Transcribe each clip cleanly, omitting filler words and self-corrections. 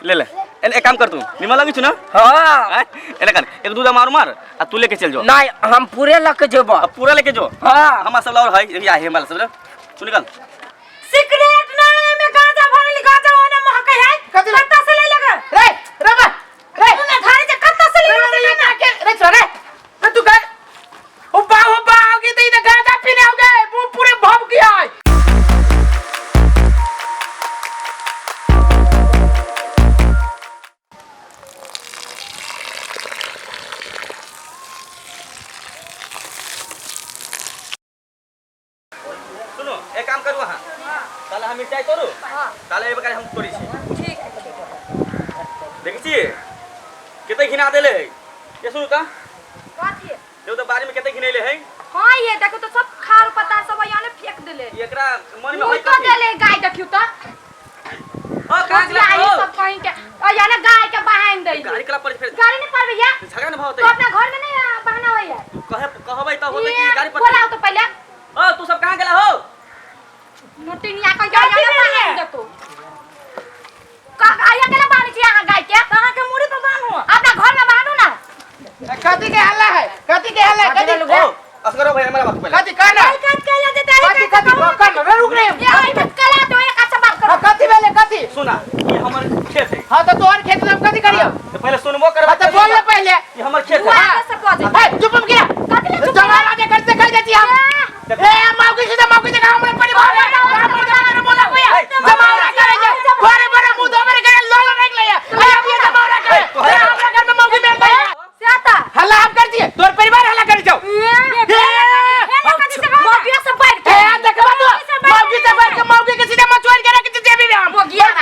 ले ले एने एक काम कर तू निमन लगी छु ना। हाँ। आय, एने कर एक दूधा मार मार आ तू लेके चल जो। नहीं, हम पूरे लके जेबो। अब पूरा लेके जो। हाँ। हमार सब और है या है हमार सब तू निकल। सिगरेट ना एमे गांजा भरल गांजा ओने महकै है। कथी कत्ता से ले लगे रे रे बा रे तू ना धारे जे कत्ता से ले रे लगे ना। रे रे छोरे रे तू कर उबा उबा होगी तो इधर गांजा पीने हो गए वो पूरे भव गया है। सुनो एक काम करू अहाँ ताले हम मिरचाई तोड़ू ताले एहि प्रकार हम तोड़ै छी। ठीक। देखै छियै कते घिना देले है ये सुनू तऽ कथी? देखू तऽ बाड़ी में कते घिनेले है। हां ये देखो तो सब खार पत्ता सब यहाँ ने फेंक देले। ई एकरा मन में मुँह है तो कथी? देले गाय देखियो तो। ओ कहाँ गेला आई हो? सब कहीं के और यहाँ ने गाय के बहाइन दे। गाड़ी कला पर फिर गाड़ी नहीं पर भैया झगड़ा न भावते। तो अपना घर में नहीं बहाना होई है। तू कहे कहबै तऽ होतै कि गाड़ी पर बोलाओ तो पहले। ओ तू सब कहाँ गेला हो? नोटिनिया कह जा यहाँ बहाइन दे तू। का आया केला बानी छी अहाँ गाय के? अहाँ के मुड़ी पर बान्हू। अपना घर में बान्हू ना। कथी के हल्ला है कथी के हल्ला है कथी ओ असगरो भाई हमरा बात पहले। कथी कहना आई काट के ले देते कथी कथी कहना रे रुक रे। ये आई मत कला तो एक अच्छा बात करो। हाँ, कथी भेले कथी? सुना ई हमर खेत है। हाँ तो तोहर खेत में हम कथी करियो? तो पहले सुनबो करबा। हाँ तो बोल ले पहले। ई हमर खेत है। आगे से बजे। ए चुप हम गिरा। कथी ले चुप? जमाना जे करते कह देती हम। ए माउकी सीधा माउकी जगह हमरे परिवार है। हमरे जमाना बोला कोई जमाना करे जे बड़े बड़े मुंह धोबे करे लोल रख ले। अरे अब ये जमाना करे। हमरा घर में माउकी मेल गई। से आता। हल्ला हम कर दिए तोर परिवार हल्ला कर जाओ। मौगिया से बैठ के। ए देखबा तो मौगी से बैठ के मौगी के सीधा मचोड़ के रख दे जेबी में हम।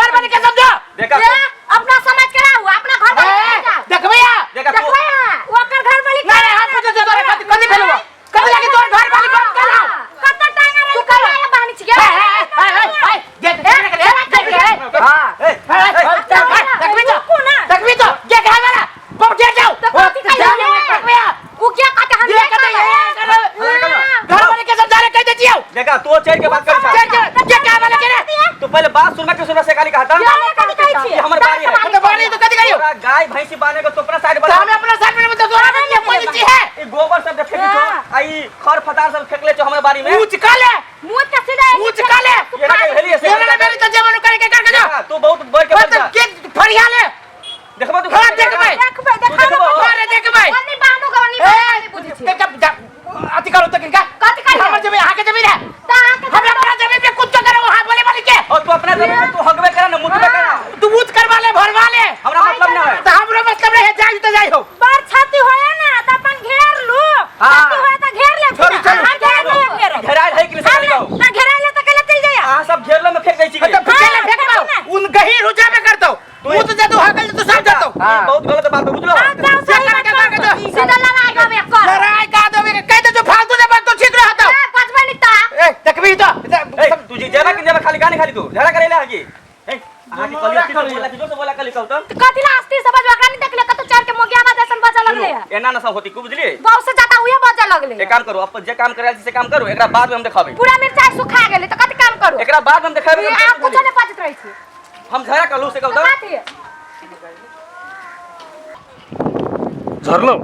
घर बन के समझो। देखा अपना समझ के रहू अपना घर बन के जाओ। देखबे या देखा तू देखबे ओकर घर वाली। नहीं हम पूछे तोरे कथी कथी भेलौ कथी लागी तोर घर वाली बंद कर लाओ। कत टांगा रे तू कला बानी छी ए ए ए ए देख देख देख देख। हाँ। ए देखबी तो देखबी तो जे घर वाला बम जे जाओ तो कथी कहियो देखबे या उ क्या कहते हम ये कहते घर वाले के समझा रे कह दे जियो। देखा तू चढ़ के बात कर जे जे जे क्या वाला के रे तू पहले बात सुनबा के सुनबा से काली कहता। ये ई हमर बाड़ी है। तो बाड़ी तो कथी करियो? तोरा गाय भैंसी बांधे के तो अपना साइड तो बना। हमें अपना साइड में तो तोरा में कोई चीज है। ई गोबर सब फेंकी छो आ ई खर फतार सब फेंकले छो हमर बाड़ी में। ऊंच का ले मुंह के सीधा ऊंच का ले ये ना कहीं भेली से। ये ना भेली तो जेवन करे के कर के जा। देखा, तू बहुत बढ़ के बढ़ जा। मतलब के फरिया ले देखबा तू हाँ, देखबै। देखबै देखा देखबो। अरे देखबै। ओनी बानो के ओनी बानो बुझै छी। ते जब अथी करू तो किनका कथी करियो? हमर जमीन अहाँ के जमीन है। त अहाँ के हम अपना जमीन पे कुछ करो वहां बोले वाली के। और तू अपना जमीन पे तू हगबे करा ना मुतबे करा। तू ऊंच करवा ले भरवा ले। हमरा मतलब ना है। तो हमरो मतलब नहीं है जाई तो जाई हो। बड़ छाती होया ना त अपन घेर लू। हाँ। छाती होया त घेर ले। छोड़ू, छोड़ू। हम घेर ले घेर। घेरायल है कि नहीं से काली कहू। त घेरायल त केला चल जाया। अहाँ सब घेरलो में फेंक दै छी तो फेंक ले फेंक दो उन गहीर हो जाबे करतो मुंह तो जादू हकल तो सब जातो। ई बहुत गलत बात है बुझलो। हां जाओ सही कर के कर के दो। सीधा लड़ाई गावे कर। लड़ाई का देबे के कह दे जो फालतू दे बात तो ठीक रहतो। ए बचबै नहीं ता। ए देखबी तो ए तू जी जेबा कि जेबा खाली गाने खाली तू झगड़ा करेला है की? ए अहाँ के कहलियो की बोला कि जोर से बोला कली कहू त कथी ला अस्थिर से बजवा कनी देखले कत चढ़ के मोगिया जैसन बजा लगले है। एना ना सब होती को बुझलिए। बहुत से ज्यादा उहे बजा लगले। एक काम करू अपन जे काम करे से काम करू एकरा बाद में हम देखाबे। पूरा मिरचाई सुखा गेलै त कथी काम करू? एकरा बाद में हम देखाबे। ये आब कुछो नहीं बजत रहै छी। हम झगड़ा करलू से कहू त त कथी? झरलो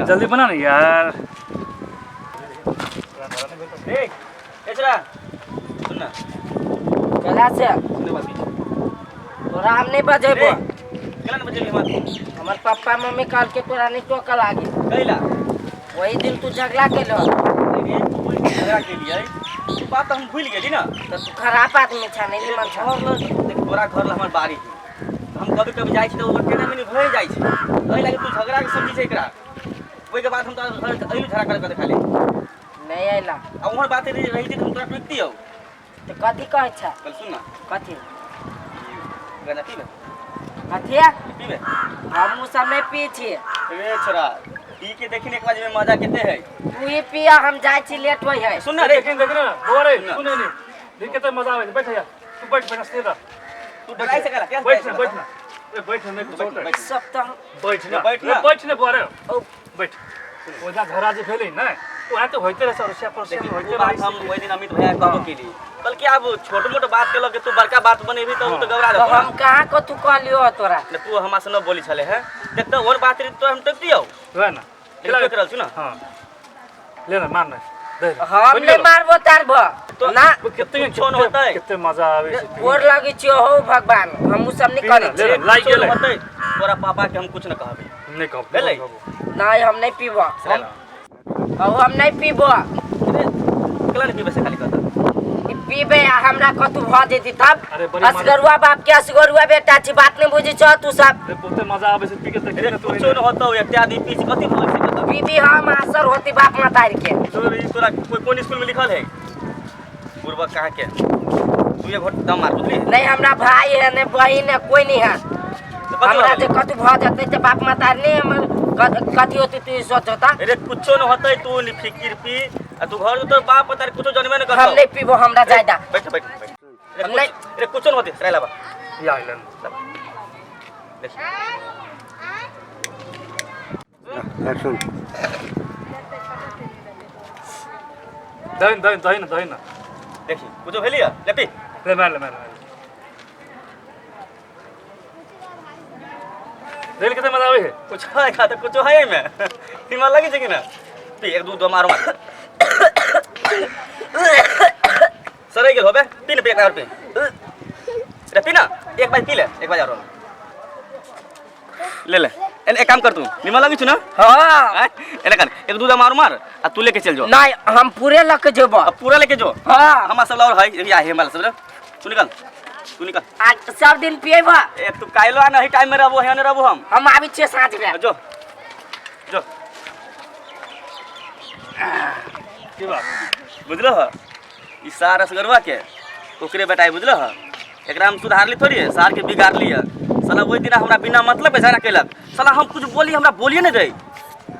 जल्दी बना ना यार। ए एचरा सुन ना। चला से सुन बात की। तोरा हम नहीं बजेबो। केला न बजेली हमर? हमर पप्पा मम्मी कहल के तोरा नहीं टोकल आगे। कैला? वही दिन तू झगड़ा केलो। अरे झगड़ा केलियै तू बात हम भूल गेली ना। तो तू खराब आदमी छा नहीं निमन छा। घर लग देख तोरा घर ल हमर बाड़ी है हम कभी कभी जाइ छी तऽ ओकर केना मनी भए जाइ छै एहि लागी तू झगड़ा के समझी छै एकरा। ओहिके बाद हम तोरा घर अइलू झगड़ा करे के खाली नहीं अइला। आ उमहर बात रही रही तऽ हम तोरा टोकतियौ। तो कथी कहै छा? कल सुन ना। कथी? गांजा पीबे? कथी? पीबे? हम उ सब नहीं पी छी। रे छोरा पी के देखी ने एक बार में मजा केते है। तू ही पिया हम जाइ छी लेट होई है। सुन ना रे। देखिन देखिन बौआ रे सुन नहीं देख के मजा आवे बैठ यार तू बैठ बैठ सीधा तू डराई सकला क्या? बैठ ना बैठ ना ए बैठ ना कुछ बैठ, बैठ। सब तो हम बैठ ना बैठ ना। बैठ ना बौआ रे बैठ। ओजा झगड़ा जे भेलै ने वहाँ तो होइते रहे अड़ोसिया पड़ोसिया लेकिन में ओ होइते बात रहे हम ओहि दिन अमित भैया कहबो केली, बल्कि आब छोट मोट बात के लऽ के तू बड़का बात बनेबही तऽ ओ तऽ घबरा तो जेतौ हम कहाँ को तू कहलियो तोरा? ने तू हमरा से न बोली छले है, देख तऽ ओहन बात रही तो हम टोकतियौ। वएह ना। लेकिन टोकि रहल छु ना। हाँ ले ना, मार ना दे दे। हम बनि नहीं गेलौ? मारबो तारबो तो ना। कते कुछो न होतै। कते मजा आबै छै। गोर लगै छियो हो भगवान, हमहूँ सब नहीं पी करै ना, ले छियै। ना, लागि कुछो न गेलै। होतै, तोरा पापा के हम कुछ न कहबै। नहि कहब। भेलै? नहीं, हम नहीं पीबो। हम नहीं पीबो। अरे, केला नहि पीबै से खाली कहता। ई पीबे आ हमरा कतू भ जेती तब। अरे बड़ी मजा- असगरुआ बाप के असगरुआ बेटा छी, बात नहीं बुझै छौ तू सब। अरे बहुते मजा आबै छै पी के, देखी अरे ना तू। कुछो न होतौ, एते आदमी पी छै, कथी भऽ छै बताउ? पीबी हम असर होती बाप महतारी के। तोर ई तोरा कोई कोन स्कूल में लिखल है? बुड़बक कहाँ के? तू एक घोट दम मार, बुझली? नहीं हमरा भाई है, नहीं बहिन है, कोई नहीं है। तो कथी हमरा भऽ जे गेलै? कतू भ जेतै तऽ बाप महतारी नहीं हमर कथी होती तू सोचता। अरे कुछो न होतै, तू नि फिकिर पी आ तू घर तो बाप तार कुछो जानबे न हम करतौ। नहीं पीबो, हमरा जायदा। बैठ बैठ बैठ। अरे हम नहीं- अरे कुछो न होतै, सराय लाबा। या ले ना। देख। एक्शन। दही दही दही ना, दही ना। देखी कुछो भेलिया, ले पी। ले मार, ले मार, ले मार। देख कते मजा आबै छै। कुछो है खा तऽ कुछो है एहिमे, निमन लगै छै कि ना? पी एक दू दो मारो मार। सरै गेल होबे, पी ने, पी एक बार पी। रे पी ना, एक बार पी ले, एक बार आरो ले ले। एने एक काम कर, तू निमन लगै छु ना? हाँ। आँय? एने कर, एक दू मारो मार आ तू लेके चल जो। नहीं, हम पूरे लके जेबो। अब पूरा लेके जो। हाँ। हमार सब और है, आ है हमार सब। तू निकल, तू निकल। आ सब दिन पिएबो। ए तू काइलो आ नहीं टाइम में रहबो, हेने रहबो हम। हम आबै छियै साँझ में। जो जो। की बात? बुझलो ह, ई सार असगरवा के ओकरे बेटा है, बुझलो ह? एकरा हम सुधारली थोड़ी है, सार के बिगाड़ली है। साला ओहि दिना हमरा बिना मतलब के झगड़ा केलक। साला हम कुछ बोली हमरा बोलिए नहीं दे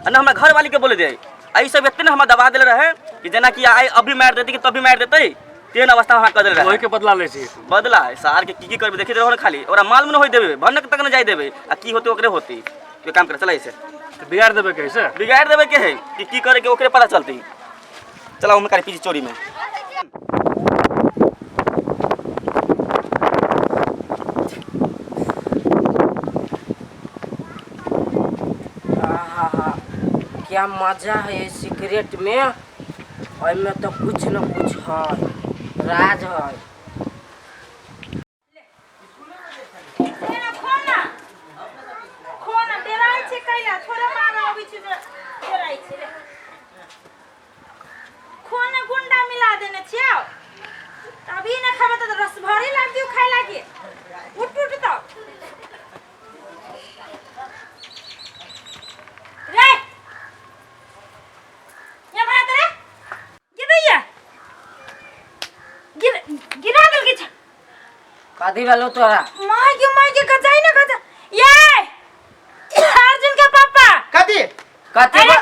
आ न हमरा घरवाली के बोले दे। आ ई सब एते ने हमरा दबा देले रहे कि जेना कि आइ अभी मारि देती कि तभी मारि देतै, तेहन अवस्था हमरा कऽ देले रहे। ओहि के बदला लै छी। बदला है सार के की की करबे देखित रहो ने, खाली ओकरा मालूम न होई देबे, भनक तक न जाय देबे आ की होते ओकरे होती। तू एक काम कर, चला ऐसे। तऽ बिगाड़ देबै कैसे? बिगाड़ देबे के है कि की करे के ओकरे पता चलती। चला ओमे कारी पीछे चोरी में। आहा, क्या मजा है सिगरेट में। ओहिमे तो कुछ न कुछ है, राज है। एना खो ना, खो ना, डेराइ छै कैला? थोड़े मार अबै छै जे डेराइ छै। रे खो ना, गुंडा मिला देने छियौ। अभी ने खेबै तऽ रस भरी लाग दियौ खाय लागी। उठ उठ तऽ रे, ये भरा रे गिरैया गिर गिरा देल के। कथी भेलो तोरा? माय के, माय के, गजाई ना गजा। ये अर्जुन के पापा। कथी? कथी? अरे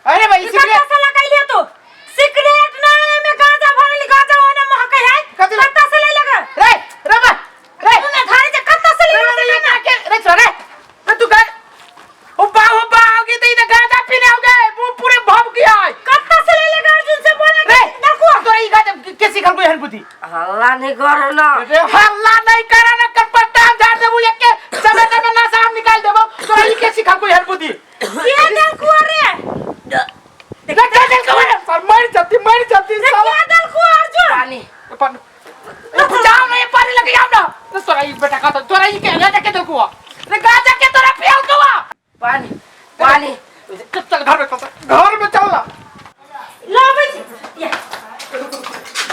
अरे भाई, ई सिगरेट कत्ता से लगैलिए तू? सिगरेट ना, एमे गांजा भरल, गांजा ओने महकै है। कथी? कत्ता से ले लगा? रे रे बा रे। ओमे धारे जे कत्ता से ले रे रे लगा ना? के रे छोरे रे, तू कर ओ बा ओ बा होगी तो इधर गांजा पीने हो गए, वो पूरे भव गया है। कत्ता से ले लगा अर्जुन से बोला रे देखो। तोरा ई गांजा के सिखल कोई हन बुद्धि? हल्ला नहीं करो ना। रे हल्ला नहीं करा ना, कर पट्टा झाड़ देबू, एक के समय में ना साम निकाल देबो। तोरा ई के सिखल कोई हन बुद्धि? के दल कुआ रे? रे के दिल को सर मर जाती, मर जाती रे साला। के दल कुआ अर्जुन? पानी। पानी ए जाओ ना, ये पानी लगे जाओ ना। रे तोरा ई बेटा का तोरा ई के गांजा के दिल को रे, गांजा के तोरा पियल को? पानी पानी। चल चल घर में चल, घर में चल ना। लाबै छी या।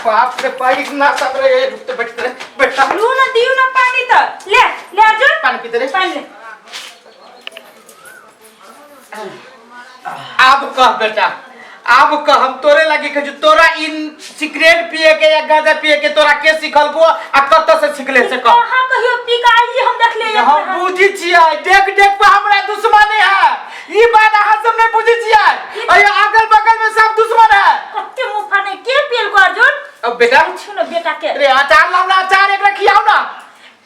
बाप रे बाप, इतना सब रे, रुकते बैठते रे बेटा। लू ना, दियो ना पानी त। ले ले अर्जुन। पानी पीते रे। पानी ले। अब कह बेटा, अब कह, हम तोरे लागी कहू, तोरा इन सिगरेट पिए के या गांजा पिए के तोरा के सिखल को आ कत से सिखले से कह। कहाँ कहियो पी के आई हम देख ले। हम बुझी छियै, देख देख पर हमरा दुश्मनी है, ई बात अहाँ सब नहीं बुझी छियै। अरे अगल बगल में सब दुश्मन है। कते मुंह फाने के पियल को अर्जुन? अब बेटा। पूछू ना बेटा के। अरे अचार लाओ ना, अचार एकरा खियाओ ना।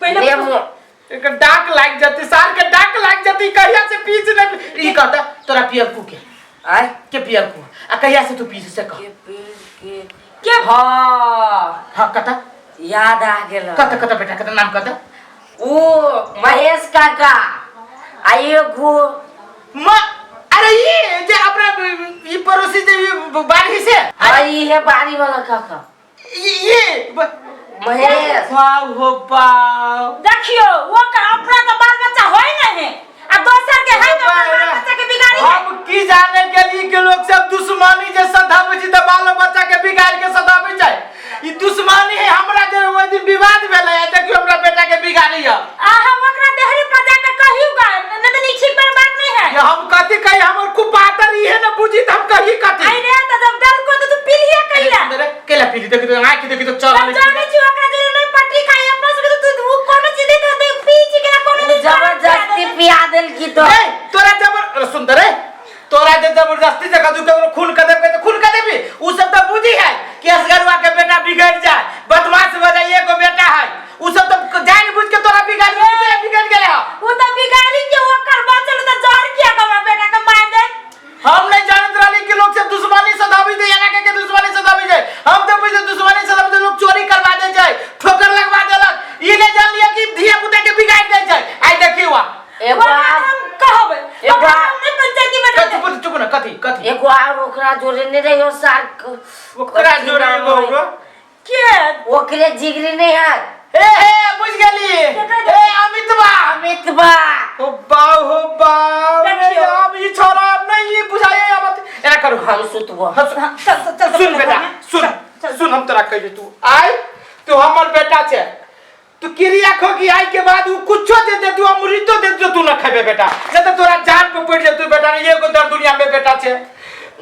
पहिले ले मुँह। एकर डाक लाग जती, सार के डाक लाग जती, कहिया से पीच नहीं। ई कहता तोरा पियल कु के? आय के पियल को आ कहिया से तू पी से कह के पी के के हाँ हाँ कत याद आ गेल कत कत बेटा कत नाम कत ओ महेश काका आ एगो म अरे ये जे अपना ई पड़ोसी जे ई बाड़ी से हाँ ई है बाड़ी वाला काका ये महेश बाव हो बाव देखियो वो का अपना तो बाल बच्चा होय नहीं आ दोसर के है तो अपन बाल बच्चा के बिगाड़ी है हम की जाने के लिए के लोग सब दुश्मनी जे सधाबै छै तऽ बालो बच्चा के बिगाड़ के सधाबै छै ई दुश्मनी है हमरा जे ओहि दिन विवाद भेलै आ देखियो हमरा बेटा के बिगाड़ी है आ हम ओकरा देहरी पर जाके कहियो गा नहीं तो ठीक पर बात नहीं है ये हम कथी कही हमर कुपातर इहे न बुझी तऽ हम कही कथी आई रे तो जब दल को तो तू पी लिया कहिला मेरे केला पीली देखी तो आँख देखी तो हम चल जाने छी ओकरा जे नहीं पटरी खाई अपना सब के तू वो कोनो चीज दे तो पी छी के कोनो दिन जबरदस्ती पिया देल की तो ए तोरा जबर अरे सुन त रे तोरा जे जबरदस्ती से कदू केकरो खून कर देबे त खून कर देबी उ सब त बुझी है कि असगरवा के बेटा बिगड़ जाए बदमाश हो जाए एगो बेटा है उ सब त जान बुझ के तोरा बिगाड़ के बिगड़ गेले ह वो तो बिगाड़ी के ओकर बचल तो जहर किया का हमरा बेटा के मार दे हम नहीं जानत रहली कि लोग सब दुश्मनी सदाबी दे एना के दुश्मनी सदाबी जाए हम तो बुझे दुश्मनी सदाबी दे लोग चोरी करवा दे जाए ठोकर लगवा देलक ई नहीं जान लिया कि धिया पुता के बिगाड़ दे जाए आई देखी वा एगो ओकरा आर हम कहबै एगो ओकरा हम नहीं पंचायती में कथी चुप चुप ना कथी कथी एगो आर ओकरा जोड़े नहीं रहियो सार ओकरा जोड़े एगो ओकरो के ओकरे जिगरी नहीं है ए हे बुझ गेली ए अमितवा अमित बा हो बाव हो बाव रे देखियो। अब ई छोरा अब नहीं ई बुझाए आवत एना करू हम सुतबो हम चल चल चल सुन बेटा सुन सुन हम तोरा कहि तू आय तू हमर बेटा छे तू क्रिया खोगी आई के बाद उ कुछो दे दे तू अमृतो दे दे तू न खेबे बेटा नहीं तो तोरा जान पे पड़ जेतू बेटा एगो दर दुनिया में बेटा छे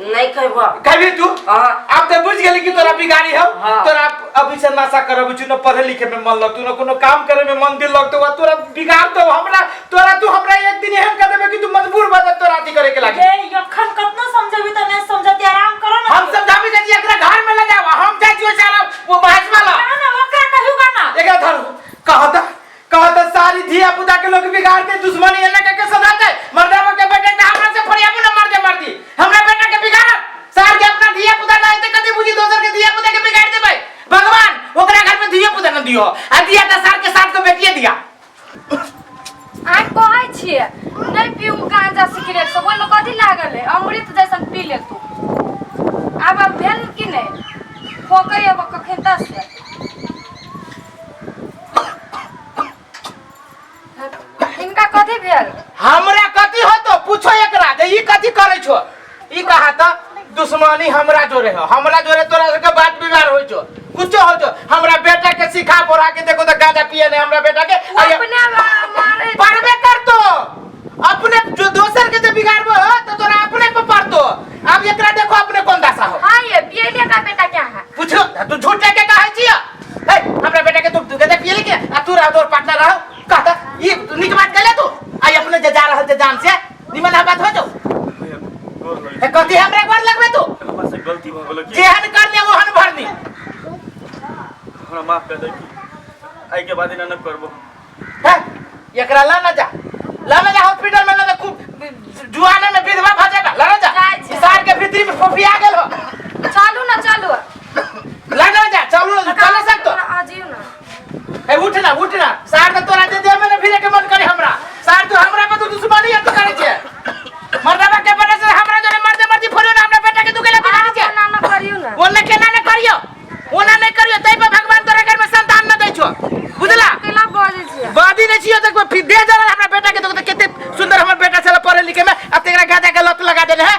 नहीं कहबो कहबी तू हाँ। अब तो बुझ गेली कि तोरा बिगाड़ी हौ हाँ। तोरा अभी से नशा करब छु न पढ़े लिखे में मन लगतू न कोनो काम करे में मन दिल लगतू आ तोरा बिगाड़ तो हमरा तोरा तू हमरा एक दिन एहन कर देबे कि तू मजबूर भ जा तोरा अथी करे के लागी ए यखन कतनो समझबी त नहीं समझती आराम करो ना हम समझाबी के एकरा घर में ले जाओ हम जाइ छियो साला वो महेश वाला ना ना ओकरा कहियो ना एकरा धरू कहता कहता सारी धिया पुता के लोग बिगाड़ के दुश्मनी एने के के सदाते मर्दावा के बेटे के हमरा से फरियाबू ना मर दे मर्दी हमरा बेटा के बिगाड़ सार के अपना धिया पुता ना ते कथी बुझी दोसर के धिया पुता के बिगाड़ देबै भगवान ओकरा घर में धिया पुता न दियो आ दिया त सार के साथ के बेटिए दिया अहाँ कहै छियै नहि पीऊ गांजा सिगरेट सब ओहिमे कथी लागल है अमृत जैसन पी ले तू आब आब भेल कि नहि खोकै अब कखन तक से हिनका कथी भेल हमरा कथी होतो पूछो एकरा जे ई कथी करै छो ई कहा त दुश्मनी हमरा जोरे हो हमरा जोरे तोरा सबके बात विवाद होइ छो कुछो हो छो हमरा बेटा के सिखा पढ़ा के देखो त गांजा पिए नहीं हमरा बेटा के ओ अपने मारे पढ़बे करतो अपने जो दोसर के जे बिगाड़बो हो तो तोरा अपने पे पड़तो अब एकरा देखो अपने कोन दशा हो हाँ ये पियले का बेटा क्या है पूछो तू झूठ के कहै छियो हे हमरा बेटा के तू गांजा पिए के आ तू रह तोर पार्टनर रह कहता ई नीक बात कहले तू आई अपने जे जा रहल जे जान से निमन बात हो जो भैया गोर लगे हे कथी हमरा गोर लगबे तू हमरा से गलती भऽ गेल की जेहन करने ओहन भरनी हमरा माफ कर दे की आइ के बाद एना न करबो हे एकरा ला ना जा ला ना जा हॉस्पिटल में ला जा खूब जुआने में विधवा भ जाएगा ला ना जा जाइ छै। सार के भीतरी में फोफिया गेल हो चलू ना चलू ला ना जा चलू ना चल सकतो अजीब ना ए उठ ना उठ ना सार त तोरा जे देह में न फिरे के मन करे हमरा सार तू हमरा पर तू दुश्मनी तू करे छे मर्दाबा के बेटा से हमरा जोरे मर्दे मर्दी फोड़ियो ना हमरा बेटा के तू केला बिगाड़ी छे ना ना करियो ना ओने केना ने करियो ओना नहीं करियो तै पर भगवान तोरा घर में संतान न दै छो बुझला केला बजै छियै बादी नहीं छियो तक फिर दे जरा हमरा बेटा के तो केते सुंदर हमर बेटा छला पढ़े लिखे में अब तेरा गाजा के लत लगा देले है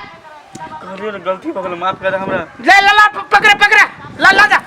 कहलियो ने गलती भऽ गेल माफ कर दे हमरा ले ला ला पकड़ पकड़ ला ला जा